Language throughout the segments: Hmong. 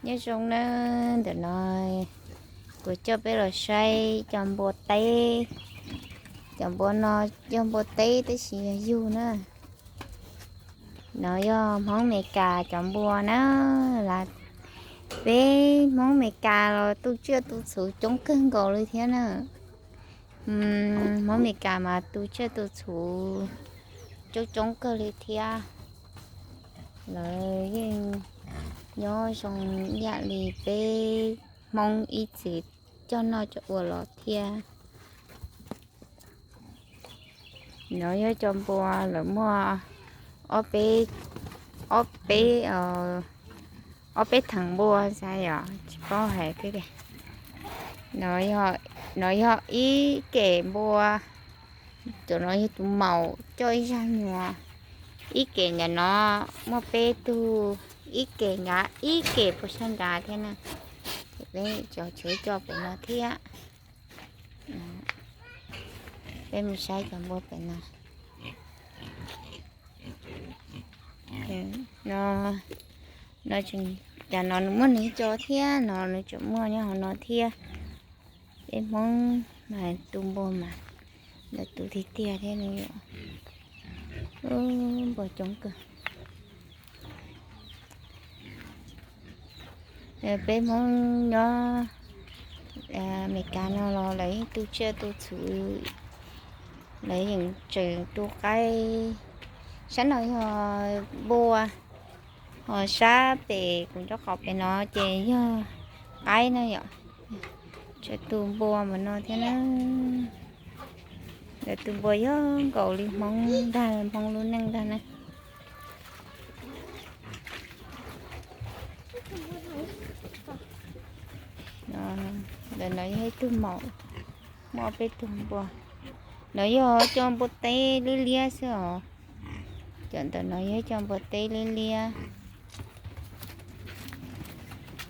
Nyob zoo na, ntawm no kuv coj peb los saib cov npua teb. Cov npua no yog npua teb tab sis yog yug na. No yog Hmoob Amelikas cov npua na, las peb Hmoob Amelikas los tu tsiaj tu txhuv coob kawg nkaus li thiab na. Hmoob Amelikas mas tu tsiaj tu txhuv coob coob kawg li thiab. Lawv yeej nyob zoo ib yam li peb Hmoob ib txwm coj noj coj ua los thiab. No yog cov npua lawv muaj ob peb, ob peb, ob peb theem npua xav yom, tsis paub hais tiag. No yog ib kem npua, cov no yog tus maum coj ib zaj nyuag. Ib kem ntawm no muaj peb tug, ib kem nkav, ib kem puas sab nraud thiab na. Peb cov tsev coj pem no thiab. Peb mus saib cov npua pem no. No, no, cas no nws muaj nws cov thiab no, nws tseem muaj nyob hauv no thiab. Peb Hmoob mas tu npua mas lawv tu tiag tiag thiab no. Npua coob kawg. Peb Hmoob nyob Amelikas no los lawv yeej tu tsiaj tu txhuv, lawv yeej tseem tu qaib. Sab no yog npua, ho sab pem kuv nraub qaum pem no ces yog qaib na yom. Tseem tu npua npaum no thiab na. Lawv tu npua yog nkaus li Hmoob ntag, Hmoob lub neej ntag na. Ntawm no yog ib tug maum, muaj peb tug npua. No yog cov npua teb liab liab xwb os. Cov ntawm no yog cov npua teb liab liab.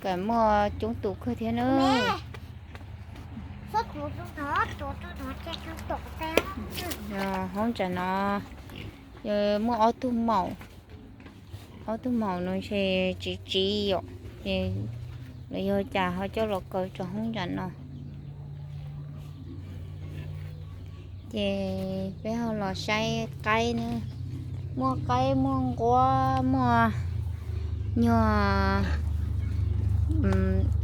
Kam muaj coob tus kawg thiab na. Hauv ntsam no muaj ob tug maum, ob tug maum no ces tsiv tsiv yom, ces lawv yog cas ho coj los kaw rau hauv ntsam no. Ces peb ho los saib qaib na, muaj qaib muaj nquab muaj nyuag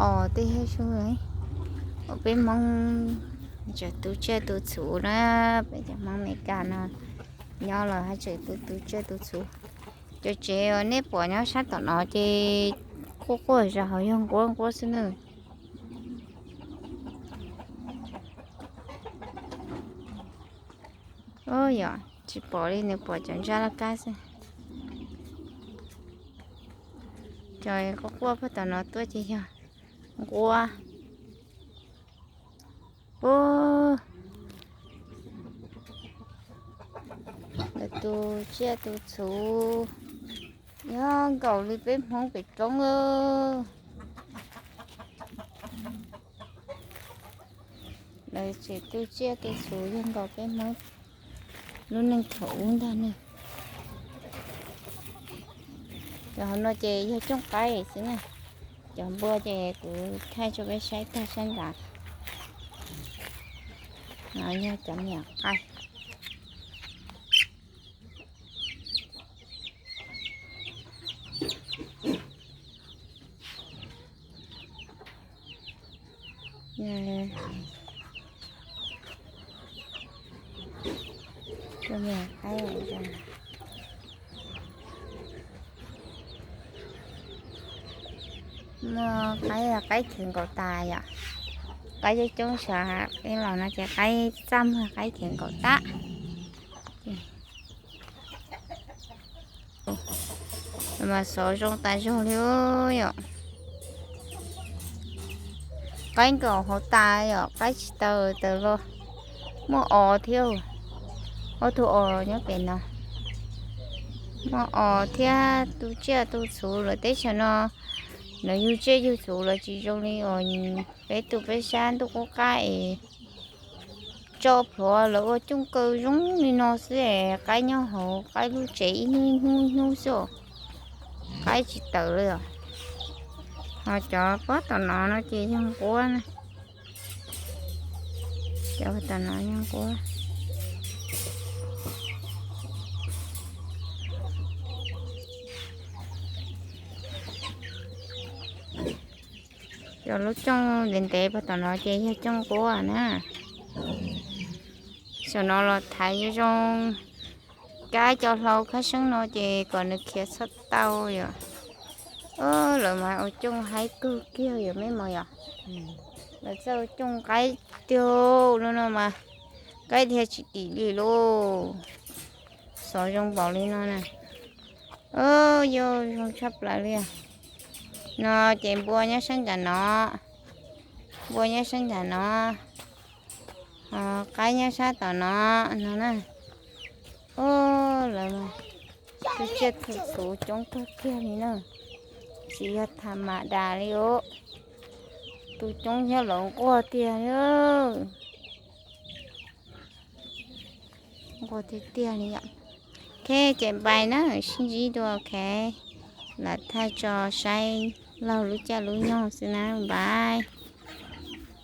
os tej thiab su. Peb Hmoob tseem tu tsiaj tu txhuv na, peb cov Hmoob Amelikas no nyob los haj tseem tu tu tsiaj tu txhuv. Cov tsev uas nej pom nyob sab tom no ces quaj quaj zog hauv yog nquab nquab xwb na. Yog tsis pom li, nws pom cov ntsab laj kab xwb. Cov quaj quaj puag tom no tuaj ces yog nquab. Lawv tu tsiaj tu txhuv yog nkaus li peb Hmoob pem roob. Lawv tseem tu tsiaj tu txhuv yog nkaus peb Hmoob lub neej thaum ub ntag ne. Cov hauv no ces yog cooj qaib xwb na. Cov npua ces kuv thaij rau peb saib tag sab nrad. No yog cov me nyuam qaib. Cov me nyuam qaib, muaj qaib, qaib khiav nkaum tas yom. Qaib coob coob sav peb los no ces qaib txaj muag qaib khiav nkaum tas. Mas xov zoo tas zog li yom. Qaib nkaum hauv tas yom, qaib tsis taws taws los. Muaj os thiab, ob tug os nyob pem no. Muaj os thiab, tu tsiaj tu txhuv lawm teb chaws no. Lawv yug tsiaj yug txhuv lawv tsis zoo li uas peb tu peb sab ntuj qub qab es tso plhuav lawv ua cooj kaw zoo li no xwb es qaib nyob hauv qaib lub tsev ib hnub ib hnub ib hnub xwb os. Qaib tsis taws li os. Ho cov pob tom no no ces yog nquab na. Cov tom no yog nquab. Cov lub cooj ntev ntev puag tom no ces yog cooj nquab na. Saum no los thaiv zoo zoo, kab cov hlau khab seeb no ces kom nws khiav txhob tau yom. Lawv mas ua cooj haib kawg kiag yom me mos yom. Lawv txawj ua cooj qaib tiag li no mas, qaib dhia tsis dim li lauj. Xov zoo npaum li no na. Yog zoo tshaj plaws li. No ces npua nyob sab nram no, npua nyob sab nram no, ho qaib nyob sab tom no, no na. Lawv mas tus tsiaj txhu txhuv coob kawg kiag li na, tsis yog tham mam das li os. Tus coob thiab los nquag tiag li. Nquag tiag tiag li yom. Ok, ces npais na, sib ntsib dua, ok. Lam thaij tso saib laug lub caij lub nyoog xwb na, npais.